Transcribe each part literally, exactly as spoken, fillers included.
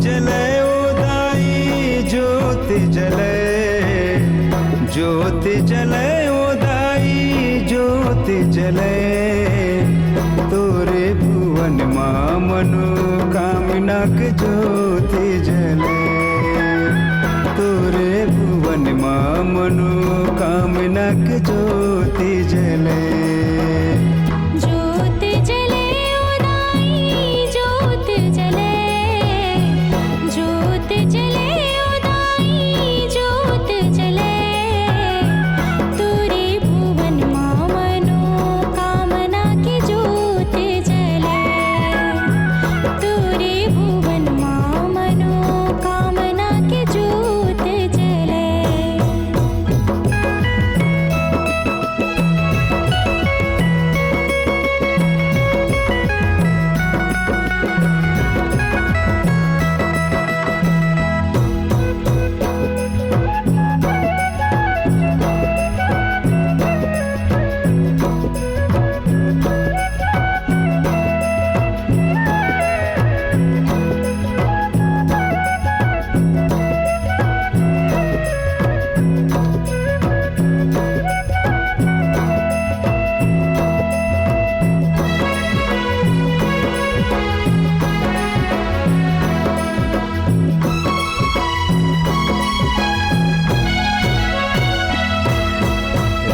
जले ओ दाई, जोत जले, जोत जले ओ दाई, जोत जले। तोरे भुवन मा मनोकामना के जोत जले। तोरे भुवन मा मनोकामना के जोत जले। जोत जले ओ दाई, जोत जले, जोत जले ओ दाई, जोत जले। तोरे भुवन मा मनोकामना के जोत जले। तोरे भुवन मा मनोकामना के जोत जले।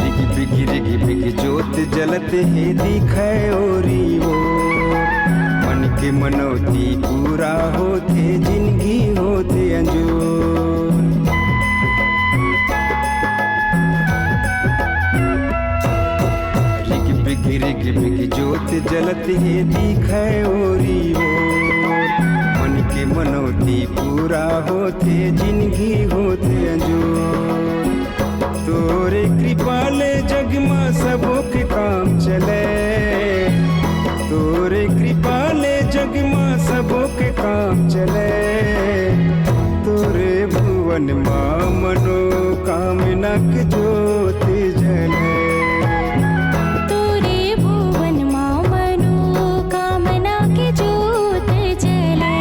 रिग बिग रिग बिग जोत जलत हे दिखय ओरी ओर। मन के मनौती पूरा होथे, जिनगी होथे अंजोर। रिग बिग रिग बिग जोत जलत हे दिखय ओरी ओर। मन के मनौती पूरा होथे, जिनगी होथे अंजोर। तोरे कृपा ले जग मा सबो के काम चले। तोरे कृपा ले जग मा सबो के काम चले। तोरे भुवन मा मनोकामना के जोत जले। तोरे भुवन मा मनोकामना के जोत जले।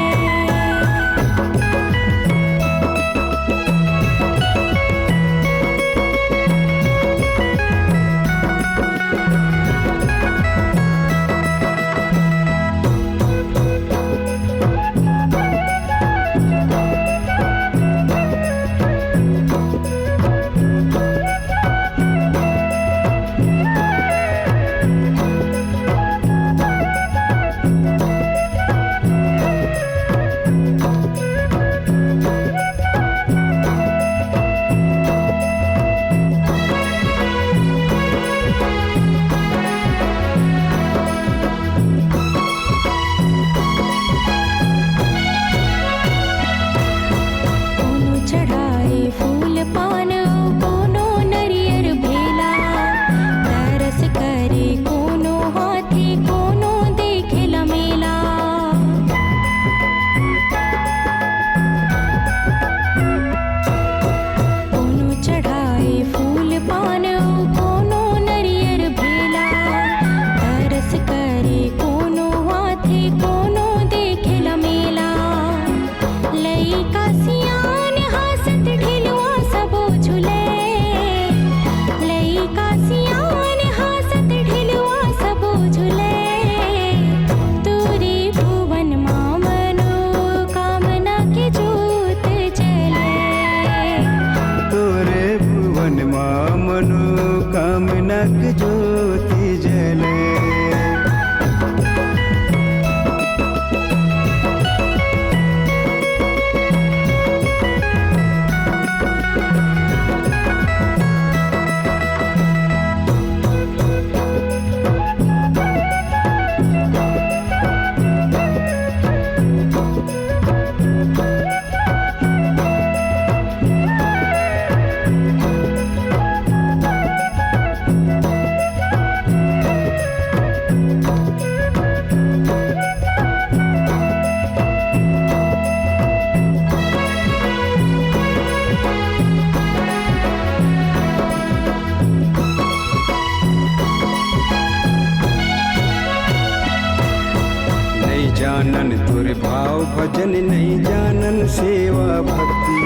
जानन तोर भाव भजन, नहीं जानन सेवा भक्ति।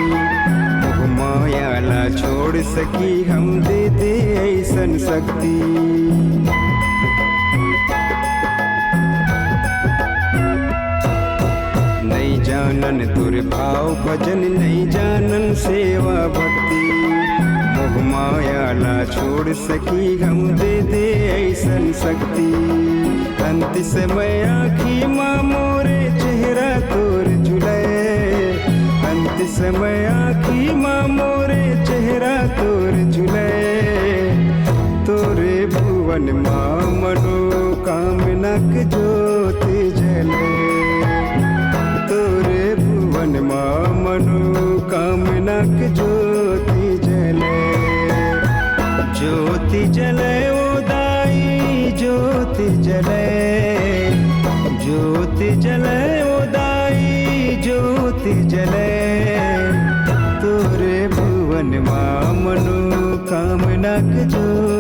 मोह माया ला छोड़ सकी हम, दे दे ऐसन शक्ति। नहीं जानन तोर भाव भजन, नहीं जानन सेवा भक्ति। मोह माया ला छोड़ सकी हम, दे दे ऐसन शक्ति। अंत समय आँखी मा मोरे चेहरा तोर झुलय, अंत समय आँखी मा मोरे चेहरा तोर झुलय। तोरे भुवन मा मनोकामना के ज्योति जले, तोरे भुवन मा मनोकामना के ज्योति जले। ज्योति जले ओ दाई, ज्योति जले, ज्योति जले ओ दाई, ज्योति जले। तोरे भुवन मा मनोकामना के ज्योति